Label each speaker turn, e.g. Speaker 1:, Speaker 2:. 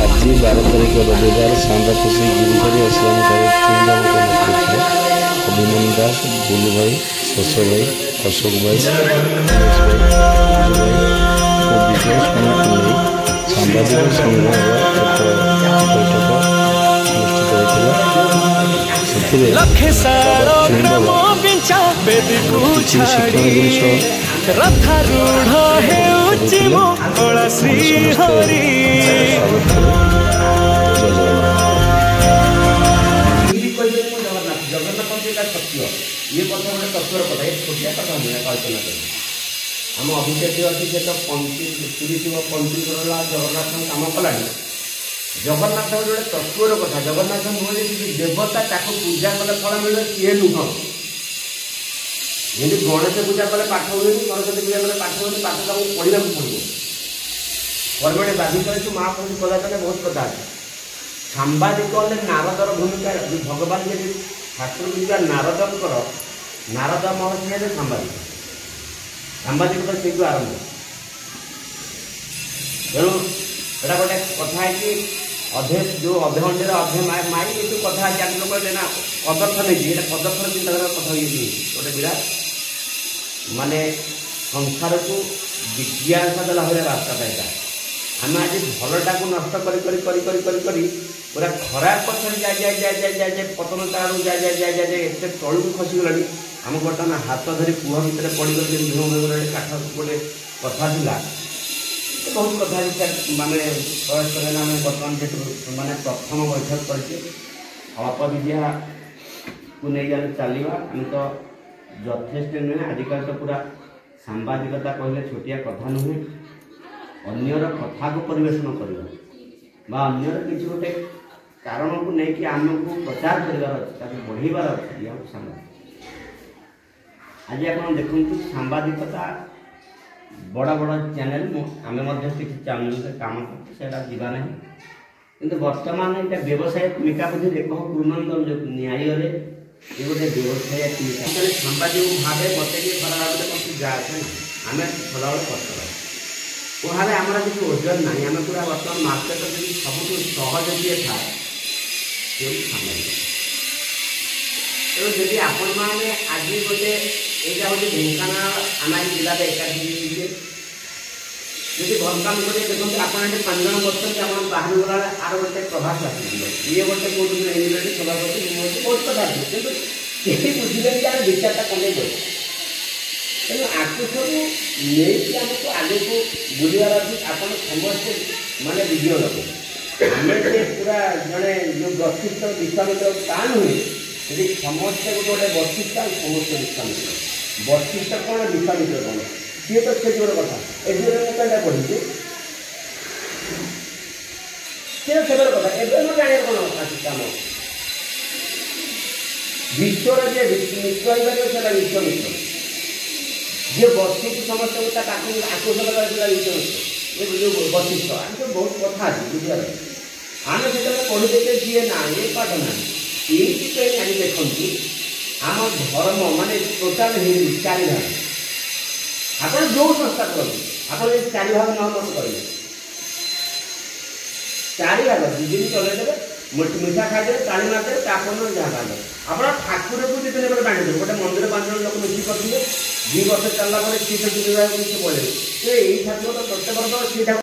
Speaker 1: ଆଜି 12 ତାରିଖ ରବିବାର ସାଆନ୍ତାପଶି ଗିରିଧାରୀ ଆଶ୍ରମଠାରେ ତିନି ଜଣଙ୍କ ନେତୃତ୍ୱରେ ଅଭିମନ୍ୟୁ ଦାସ, ବୁଲୁ ଭାଇ, ଶେଷ ଭାଇ, ଅଶୋକ ଭାଇ, ଉମେଶ ଭାଇ, ବିଜୁ ଭାଇ ଓ ବିଜୟ ସ୍ୱାମୀଙ୍କୁ ନେଇ ସାମ୍ବାଦିକ ସଂଘର ଏକ ବୈଠକ ଅନୁଷ୍ଠିତ ହୋଇଥିଲା। ସେଥିରେ
Speaker 2: ଲକ୍ଷେ ଶାଳ ଗ୍ରାମ ବିଞ୍ଚା ବେଦୀକୁ
Speaker 1: କିଛି
Speaker 2: ଛାଡ଼ି
Speaker 1: ଶିକ୍ଷଣୀୟ ଜିନିଷ
Speaker 2: ରଥାରୂଢ଼ ହେଉଛି
Speaker 1: ଦେଇଥିଲେ।
Speaker 2: ମୋ କଳା
Speaker 1: ଆମେ
Speaker 2: ଶ୍ରୀ
Speaker 1: ସମସ୍ତେ
Speaker 2: ହରି।
Speaker 1: ସ୍ୱାଗତ କଲୁ। ଜୟ ଜଗନ୍ନାଥ।
Speaker 3: କେହି ବି କହିବେନି ମୁଁ ଜଗନ୍ନାଥ। ଜଗନ୍ନାଥ ଏଇଟା ସତ୍ୟ, ଇଏ କଥା ଗୋଟେ ତତ୍ତ୍ୱର କଥା, ଏ ଛୋଟିଆ କଥା ନୁହେଁ। କଳ୍ପନା କରି ଆମ ଅଭିଷେକ ଅଛି, ସେ ତ 35, 30, 35 ବର୍ଷ ହେଲା ଜଗନ୍ନାଥଙ୍କ କାମ କଲାଣି। ଜଗନ୍ନାଥ ଗୋଟେ ତତ୍ତ୍ୱର କଥା। ଜଗନ୍ନାଥ ନୁହେଁ ଯେ କିଛି ଦେବତା, ତାକୁ ପୂଜା କଲେ ଫଳ ମିଳିବ, ସିଏ ନୁହଁ। ଯେମିତି ଗଣେଶ ପୂଜା କଲେ ପାଠ ହୁଏନି, ସରସ୍ୱତୀ ପୂଜା କଲେ ପାଠ ହୁଏନି, ପାଠ ତାକୁ ପଢ଼ିବାକୁ ପଡ଼ିବ। କର୍ମଣେ ବାଧି କରିଛୁ ମହାପ୍ରଭୁ କଲା କଲେ ବହୁତ କଥା ଅଛି। ସାମ୍ବାଦିକ ହେଲେ ନାରଦର ଭୂମିକା। ଯୋଉ ଭଗବାନ ଯଦି ଶାସ୍ତ୍ରକୁ ଯିବା, ନାରଦଙ୍କର, ନାରଦ ମହର୍ଷି ହେଲେ ସାମ୍ବାଦିକ। ସାମ୍ବାଦିକତା ସେଇଠୁ ଆରମ୍ଭ। ତେଣୁ ଏଇଟା ଗୋଟେ କଥା ହେଇଛି, ଅଧେ ଯୋଉ ଅଧେ ଅଣ୍ଡିରେ ଅଧେ ମାଇ, ଏସବୁ କଥା ଅଛି। ଆଗ ଲୋକ ନା କଦର୍ଥ ନେଇଛି, ଏଇଟା କଦର୍ଥର ଚିନ୍ତାଧାରା କଥା ହେଇଯାଇଛି। ଗୋଟେ ବିରାଟ ମାନେ ସଂସାରକୁ ଜିଜ୍ଞାସା ଦେଲା ଭଳିଆ ରାସ୍ତାଟା ଏଇଟା। ଆମେ ଆଜି ଭଲଟାକୁ ନଷ୍ଟ କରି କରି କରି କରି କରି କରି ପୁରା ଖରାପ ପଥରେ ଯାଇ ଯାଇ ଯାଇ ଯାଇ ଯାଇ ଯାଇ ପତନ ଆଡ଼କୁ ଯାଇ ଯାଇ ଯାଇ ଯାଇ ଯାଇ ଏତେ ତଳକୁ ଖସିଗଲାଣି। ଆମକୁ ବର୍ତ୍ତମାନ ହାତ ଧରି କୂଅ ଭିତରେ ପଡ଼ିଗଲେ ଯେମିତି ଭୀମ ଗୋଟେ କାଠ ଗୋଟେ କଥା ଥିଲା, ଏ ବହୁତ କଥା ଅଛି ସାର୍। ମାନେ ପ୍ରୟାସ କରିବା। ଆମେ ବର୍ତ୍ତମାନ ଯେହେତୁ ମାନେ ପ୍ରଥମ ବୈଠକ କରିଛେ, ଅଳ୍ପ ବିଦ୍ୟାକୁ ନେଇକି ଆମେ ଚାଲିବା। ଆମେ ତ ଯଥେଷ୍ଟ ନୁହେଁ। ଆଜିକାଲି ତ ପୁରା ସାମ୍ବାଦିକତା କହିଲେ ଛୋଟିଆ କଥା ନୁହେଁ। ଅନ୍ୟର କଥାକୁ ପରିବେଷଣ କରିବା ବା ଅନ୍ୟର କିଛି ଗୋଟେ କାରଣକୁ ନେଇକି ଆମକୁ ପ୍ରଚାର କରିବାର ଅଛି, ତାକୁ ବଢ଼େଇବାର ଅଛି, ଇଏ ହେଉଛି ସାମ୍ବାଦିକ। ଆଜି ଆପଣ ଦେଖନ୍ତୁ, ସାମ୍ବାଦିକତା ବଡ଼ ବଡ଼ ଚ୍ୟାନେଲ, ମୁଁ ଆମେ ମଧ୍ୟ କିଛି ଚ୍ୟାନେଲରେ କାମ କରୁଛୁ, ସେଇଟା ଯିବା ନାହିଁ। କିନ୍ତୁ ବର୍ତ୍ତମାନ ଏଇଟା ବ୍ୟବସାୟ ଭୂମିକା ବୁଦ୍ଧି ଦେଖ ଗୁରୁନନ୍ଦନ ଯେଉଁ ନ୍ୟାୟରେ ଏ ଗୋଟେ ବ୍ୟବସାୟ ଭୂମିକା। ସାମ୍ବାଦିକ ଭାବେ ମୋତେ ଟିକେ ଖରାପ ଭାବିଲେ କ'ଣ ଯା ଆସେ ନାହିଁ। ଆମେ ସଦାବେଳେ କଷ୍ଟ ଓ ଭାବେ ଆମର କିଛି ଓଜନ ନାହିଁ। ଆମେ ପୁରା ବର୍ତ୍ତମାନ ମାର୍କେଟରେ ଯଦି ସବୁଠୁ ସହଜ ଯିଏ ଥାଏ, ସେ ହେଉଛି ସାମ୍ବାଦିକ। ତେଣୁ ଯଦି ଆପଣମାନେ ଆଜି ଗୋଟେ ଏଇଟା ହେଉଛି ଢେଙ୍କାନାଳ, ଆମେ ଆଜି ଜିଲ୍ଲାରେ ଏକାଠି ହେଇଛେ, ଯଦି ଭଲ କାମ କରିବେ, ଦେଖନ୍ତୁ, ଆପଣ ଏଠି ପାଞ୍ଚ ଜଣ ବସୁଛନ୍ତି, ଆପଣ ବାହାରକୁ ଗଲାବେଳେ ଆର ଗୋଟେ ପ୍ରଭାସ ଆସିଯିବ। ଇଏ ଗୋଟେ କୋଉଠି ହେଇଗଲେଣି ସଭାପତି, ମୁଁ ଅଛି, ବହୁତ କଥା ଆସିବ, କିନ୍ତୁ କେହି ବୁଝିବେନି ଯେ ଆମେ ବିଚାରଟା କମେଇ ଦେବୁ। ତେଣୁ ଆକୁ ସବୁ ନେଇକି ଆମକୁ ଆଗକୁ ବୁଲିବାର ଅଛି। ଆପଣ ସମସ୍ତେ ମାନେ ବିଜ୍ଞ ଲୋକ। ଆମେ ଯେ ପୁରା ଜଣେ ଯେଉଁ ବଶିଷ୍ଠ ବିଶ୍ୱାମିତ୍ର ତା ନୁହେଁ। ଯଦି ସମସ୍ତେ ଗୋଟେ ଗୋଟେ ବଶିଷ୍ଠ ଆଉ ସମସ୍ତେ ବିଶ୍ୱାମିତ୍ର। ବଶିଷ୍ଠ କ'ଣ, ବିଶ୍ୱାମିତ୍ର କ'ଣ, ସିଏ ତ ସେ ଯୁଗର କଥା। ଏ ଯୁଗରେ ମୁଁ ତ ଏଇଟା ପଢ଼ିଛି, ସିଏ ସେବେର କଥା। ଏବେ ମୁଁ ଜାଣିବାର କ'ଣ ଅଛି କାମ? ବିଶ୍ୱର ଯିଏ ମିତ୍ର ହେଇପାରିବ, ସେଟା ବିଶ୍ୱମିତ୍ର। ଯିଏ ବସିକି ସମସ୍ତଙ୍କୁ ତା ପାଖକୁ ଆକର୍ଷଣ କରିଥିଲା, ବିଶ୍ୱମିତ୍ର। ଏ ଯୋଉ ବଶିଷ୍ଠ, ଆମେ ସବୁ ବହୁତ କଥା ଅଛି ବୁଝିବାର। ଆମେ ସେତେବେଳେ ପଢ଼ିଦେଲେ ସିଏ ନା ଏ ପାଠ ନାହିଁ। ଏଇଥିପାଇଁ ଆଜି ଦେଖନ୍ତୁ, ଆମ ଧର୍ମ ମାନେ ଟୋଟାଲ ହିନ୍ଦୁ ଚାରି ଭାଗ। ଆପଣ ଯୋଉ ସଂସ୍ଥା କରନ୍ତୁ, ଆପଣ ଯଦି ଚାରି ଭାଗ ନ ମତ କରିବେ, ଚାରି ଭାଗ ଦୁଇ ଦିନ ଚଲେଇଦେବେ, ମିଠା ଖାଇଦେବେ, ତାଳି ମାରିଦେବେ, ତାପରେ ଯାହା ଭାଗ। ଆପଣ ଠାକୁରକୁ 2 ଦିନ ପରେ ବାଣ୍ଟିଦେବେ। ଗୋଟେ ମନ୍ଦିର ପାଞ୍ଚ ଜଣ ଲୋକ ମିଶିକି କରିଥିବେ, 2 ବର୍ଷ ଚାଲିଲା ପରେ ସିଏ ସେଠି ବିବାହ ସେ ପଳେଇବେ। ଏଇ ଠାକୁର ତ ତତେ କରିଦେବ, ସେଇ ଠାକୁର।